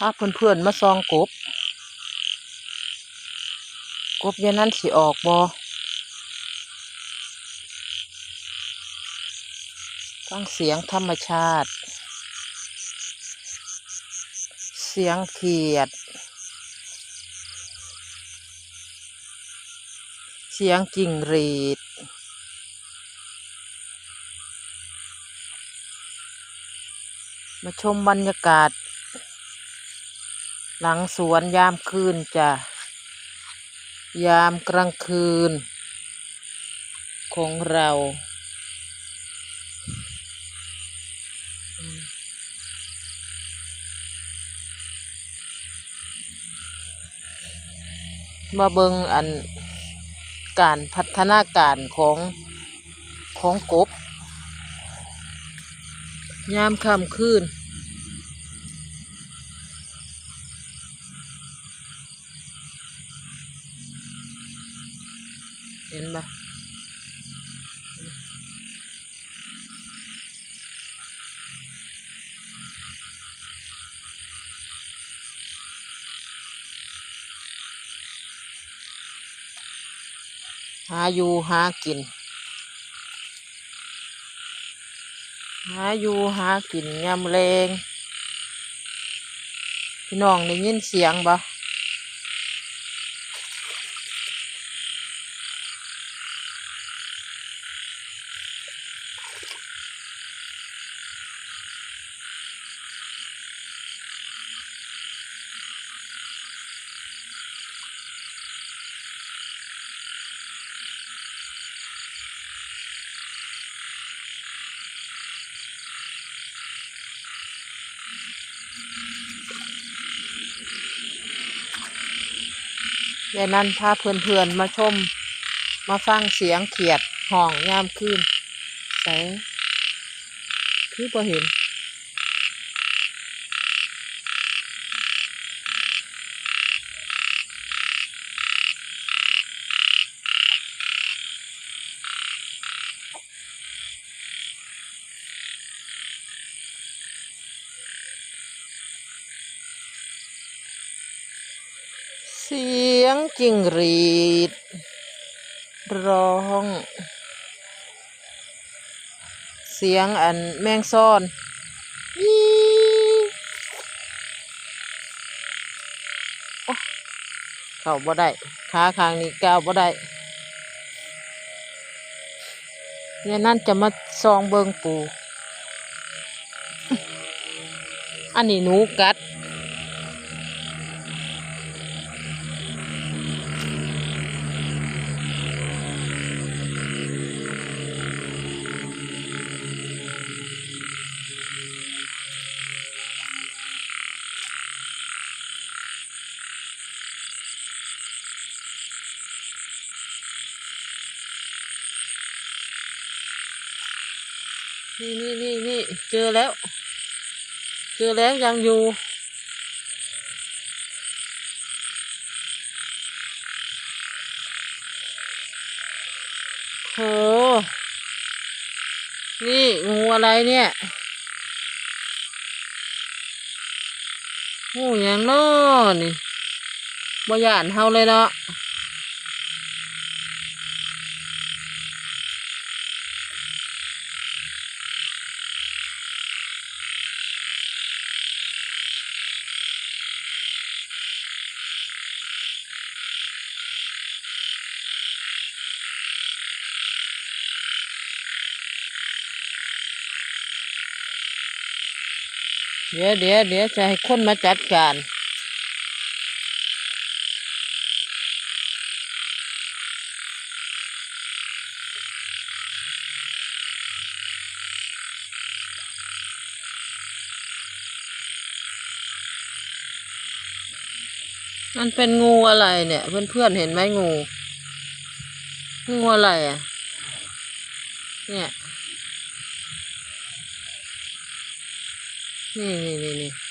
ພາເພື່ອນໆມາສ່ອງກົບ ກົບຍາຍນັນຊິອອກບໍ່? ຟັງສຽງທຳມະຊາດ ສຽງຂຽດ ສຽງຈິ້ງຫຼີດ. ມາຊົມບັນຍາກາດຫຼັງສວນຍາມຄືນຈ້າ ຍາມກາງຄືນຂອງເຮົາ. ມາເບິ່ງອັນ ການພັດທະນາການຂອງ ຂອງກົບ ຍາມຄ່ຳຄືນ ເຫັນບໍ່? ຫາຢູ່ຫາກິນ ຫາຢູ່ຫາກິນຍາມແລງ. ພີ່ນ້ອງໄດ້ຍິນສຽງບໍ່? ຍາຍນັນພາເພື່ອນໆມາຊົມ ມາຟັງສຽງຂຽດຮ້ອງຍາມຄືນ. ໃສ? ຄືບໍ່ເຫັນ? ສຽງຈິ້ງຫຼີດຮ້ອງ ສຽງອັນແມງຊອນ ອີ່ ໂອ້ ກ້າວບໍ່ໄດ້ ຂາຂ້າງນີ້ກ້າວບໍ່ໄດ້. ຍາຍນັນຈະມາສ່ອງເບິ່ງປູ ອັນນີ້ໜູກັດ. ນີ້ໆໆໆ ເຈີແລ້ວ ເຈີແລ້ວ ຍັງຢູ່. ໂຫ ນີ້ ງູອະໄລເນຍ? ງູຫຍັງນໍນີ້? ບໍ່ຢ້ານເຮົາເລີຍເນາະ. ດຽວໆໆ ຈະໃຫ້ຄົນມາຈັດການ. ມັນເປັນງູອະໄລເນຍ ເພື່ອນໆເຫັນໄໝງູ? ງູອະໄລອະ ເນຍ ນີ້ໆໆໆ.